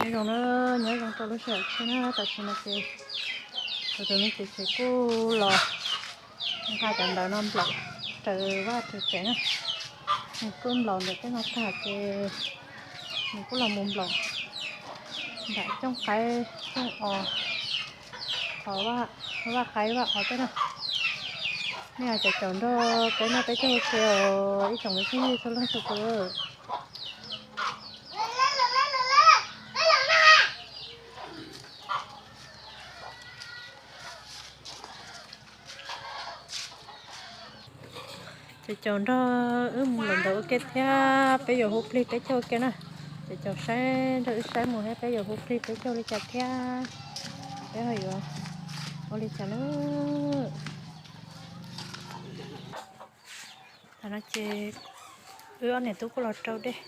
Nyob zoo na, nyob zoo rau lub sij hawm tshiab na, tam sim no ces kuv tus me txiv tsev kuj los nqa cov ntawv no nplaum raws vaj raws tsev na. Nws kuj nplaum ntawm tej no tag ces nws kuj los mus nplaum nram cooj qaib cooj os, qhov vaj qaib vaj os tej na. Nej caum caum nrog peb noj peb caug ua ke os ib tsoom me phooj ywg txhua leej txhua tus. Caum caum nrog wb mus lawm ntawd ua ke thiab peb yuav hu plig peb caug ua ke na. Caum caum saib nrog wb saib mus thiab peb yuav hu plig peb caug li cas thiab peb ho yuav ua li cas na. Tam no ces wb ob niam tub kuj los rau dej,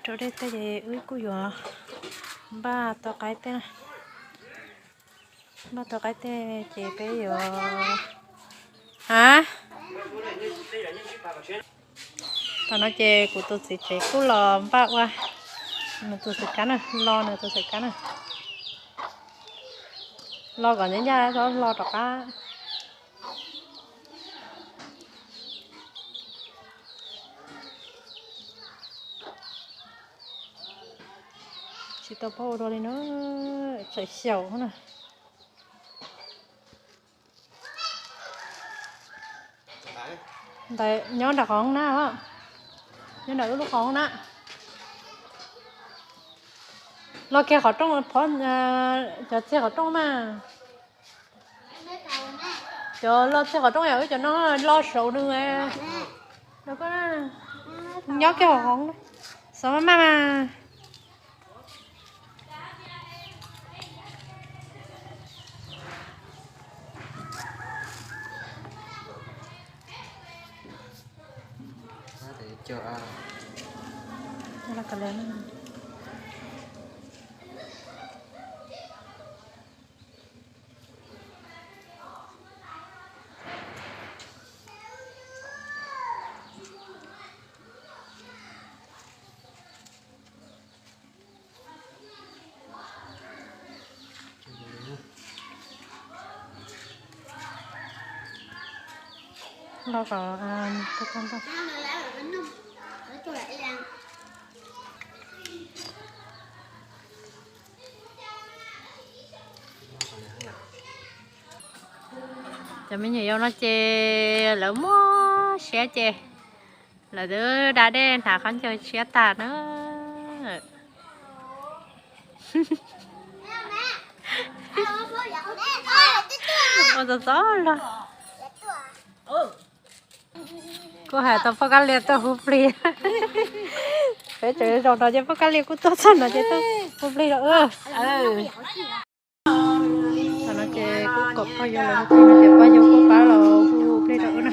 rau dej tej ces wb kuj yuav npaj tau qaib tej na. Npaj tau qaib tej ces peb yuav, a, tam no ces kuv tus txiv tsev kuj los npaj ua nws tus xwm kab na, lo nws tus xwm kab na, lo kom ncaj ncaj txhob lo rov qab. Tsis tau paub ua dua li na, tseem xyaum na. Ntawd nyob nram qhov hoob nab, nyob nram wb lub qhov hoob nab. Los kiag qhov rooj, cov txiag qhov rooj mas. Cov los txiag qhov rooj yom, wb cov no los saud nws. Nyob kiag hauv hoob, xav maj maj mas. Los kom tau tau ntau. Cov me nyuam yaus no ces lawv muaj siab ces lawv twb da dej hnav khaub ncaws tshiab tas na. Ua txov txov los. Kuj hais tau poj Kab Lia tuaj hu plig. Peb tseem zaum no ces poj Kab Lia kuj tuaj txog no ces tuaj hu plig rau. Tam no ces kuj kom pog yawg lawv hu plig no ces pog yawg kuj pab los hu plig rau wb na.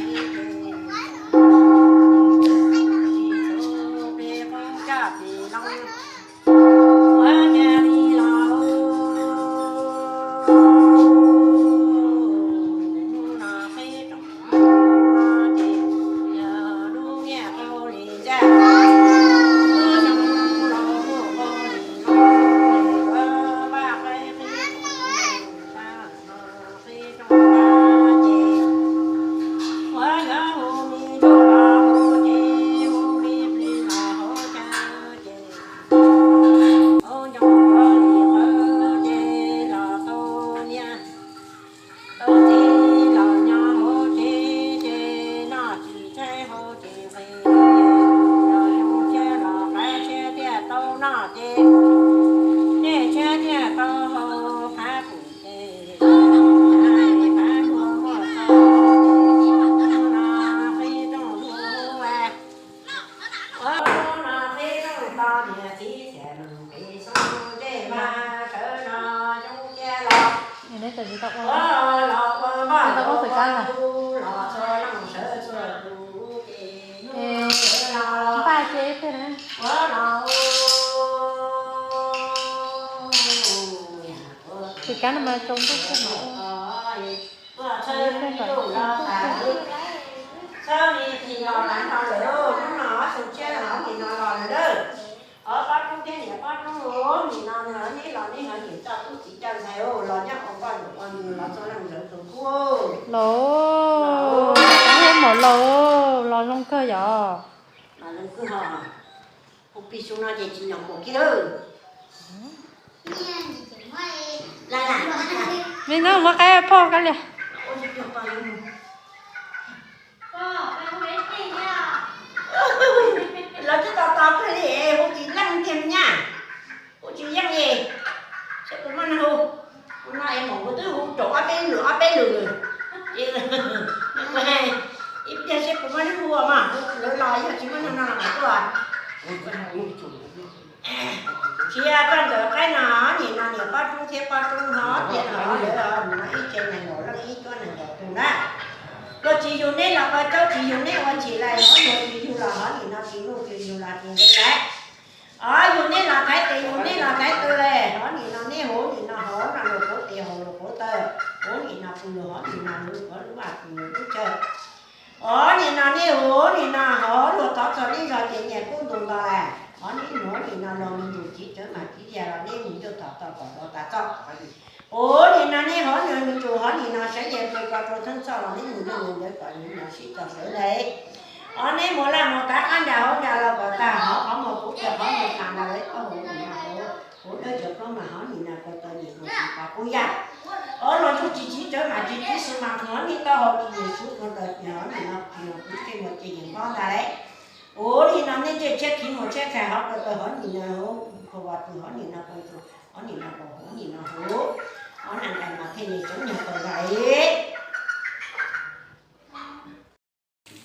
Neb tsis tau ua, neb tau muab xwm kab ntag. Npaj cia ib pliag na. Xwm kab no mas tsaus ntuj xwb mas. Thiab niam Pob Roob, nim no neb los neb ho nyiam coj tub txiv coj ntxhais los nyob ua poj niam ua nus los txog leej ntawd tus kub. Los, hu mom los, los zoo kawg yom. Los zoo kawg ho. Hu pig su no ces tsis nyom npaum kiag lawm. Me no muab qaib phoj kab lias. Los twb tos tos kawg li, hu tsis leej tiag nyab. Hu tsis yeej li. Seb puas muaj neeg hu. Hu no es mam hu twb hu raum ob peb lwm ob peb lwm lawm. Ces ib pliag seb puas muaj neeg hu mas hu lawv los, yog tsis muaj neeg no los mam tuaj. Tsis yog koj ntawm qaib no, nim no niam Pob Roob thiab Pob Roob ho tias no lawv nim no ib tsev nees nkaum leej ib cuab nees nkaum tus na. Luag tsis yug neb los ua caub, tsis yug neb ua chim lawm, ho luag tsis yug los ho nim no tsis nuj tsis yug los tsis ntev lawm. Ho yug neb los thaiv tes, yug neb los thaiv taw lawm, ho nim no neb huv nim no hauv no luag puv tes haus luag puv taw, huv nim no pw luag hov nim no lub, hov lub vaj pw lub chaw. Ho nim no neb huv nim no hov luag thov txog neb zog ces nyias kub ntu nto lawm, ho neb nuv nim no los me ntsis txiv tsawv mas txiv yag los neb mus ncuj thov txog kom tau tas txoj. Huv nim no neb hov nws me ntsis hov nim no saib nyias pw ko rau theeb txhoj los neb mus ncuj mus ntawd kom nws sib tog sawv daws. Ho neb mus laj mus tav qab nram hauv nram los kom tag, hov qhov muag kuv tias qhov muag tas nram lawv taub hau nim no hauv, huv dawb cov plaub mas hov nim no ko taw nim no tsis pom qub yaj. Hov los ntsuj tsis txiv tsawv mas tsis txiv xwb mas hov neb taub hau tsis nim xub ko taw hov nim no kuv txij muag ces yeej npob ntag lauj. Huv nim no neb ntsej tshiab khiv mus tshiab khais hov ko taw hov nim no huv, kho vas tus hov nim no ko tus, hov nim no ko huv nim no huv. Hov nees nkaim mas thiaj li tseev nyuag taw ntag lauj. Tus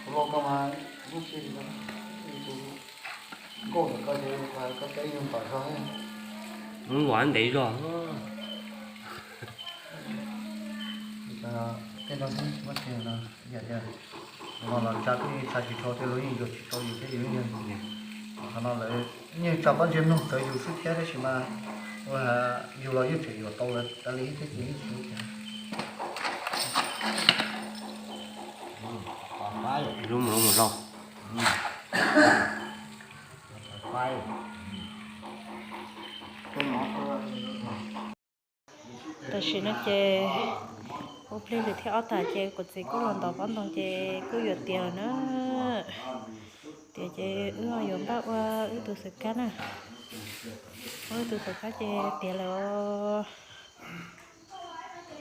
hluas ko mas lub tsis, tus nkauj ntawm ko ces koj peb yug tom zog. Lub luam ntev zog. Tej no tsis muaj tsev no, yam yam no los tsa twb tsa tsis tau thiab, lawv yeej yuav tsis tau yus thiab, yus yeej yog yus. Qhov no lawv yeej tsa pob ntseg mloog rawv yus xwb thiab, tab sis mas ua yus los yeej tseem yuav tau lawv tas li thiab ces yeej tsis ua cas. Lub mus lub mus lauj. Tam sim no ces ua pliag lwm thiab ob tag ces kuv txiv kuj los ntov pob ntoo ces kuj yuav tiav lawm na. Tiav ces wb yuav npaj ua wb tus xwm kab na. Ua wb tus xwm kab ces tiav lawm os.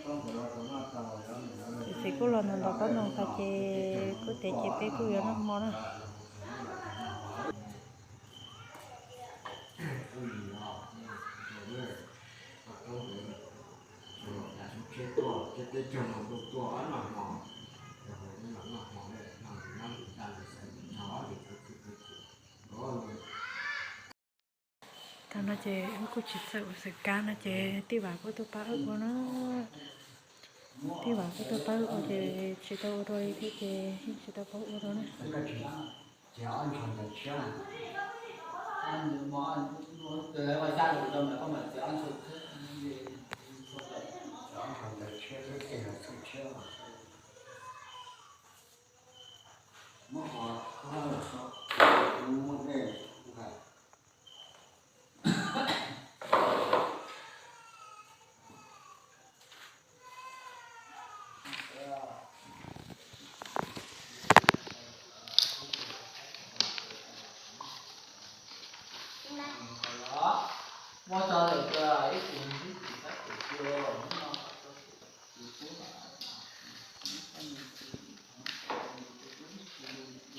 Kuv txiv kuj los ntov ntov pob ntoo tas ces kuj tiav ces peb kuj yuav noj hmo na. Thaum no ces wb kuj tsis txawj ua xwm kab no ces tij vam kuj tuaj pab wb ua na. Tij vam kuj tuaj pab wb ua ces tsis tau ua dua li thiab ces yeej tsis tau paub ua dua na.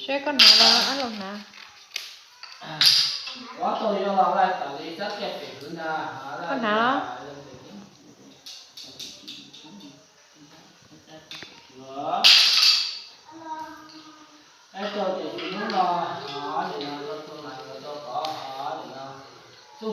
Seb koj hnav los ab los hnav. Koj hnav los?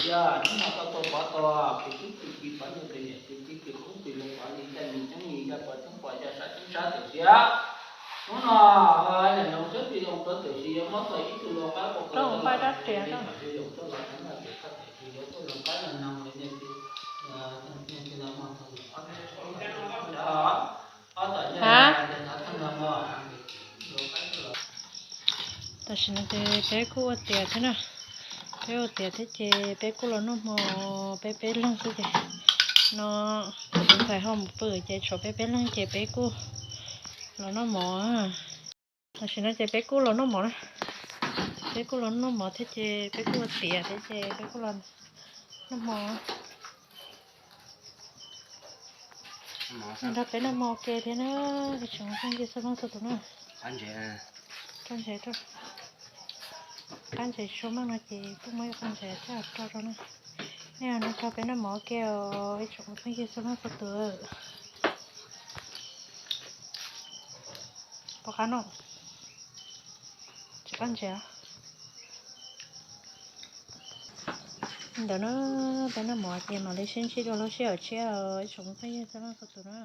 tias hnub no koj tuaj pov tau, kuv twb tsis pov nws tias niam tsis tsis kuv twb tsis zoo pov li, ncaj nws coob li ncaj pov coob pov ncaj sab coob sab tiam sis hnub no niam no twb tsis zoo pov tiam sis yuav muab tau ib tug lau qaib rau koj, zoo paj dab riam no, zoo los txog no ces koj tias tsis yuav tau lau qaib no no li nej tsis, nej tsis no muaj tau lau qaib no. Tam sim no ces peb kuj ua tiav thiab na, peb ua tiav thiab ces peb kuj los noj hmo, peb peb leeg xwb ces no tus ntxhais ho mus pw ces tshuav peb peb leeg ces peb kuj los noj mov. Tam sim no ces peb kuj los noj mov na, peb kuj los noj mov thiab ces peb kuj ua tiav thiab ces peb kuj los noj mov. Nrog peb noj mov ua ke thiab na, ib tsoom phooj ywg txhua leej txhua tus na. Qab ntses, qab ntses tshua meej no ces kuj muab ib qho ntses thiab rau rau na. Nej nrog peb noj mov ua ke os ib tsoom phooj ywg txhua leej txhua tus. Pom qab no, tsis qab ntses. Ntawd na, peb noj mov ces mam li sib ntsib dua lub sij hawm tshiab os ib tsoom phooj ywg txhua leej txhua tus na.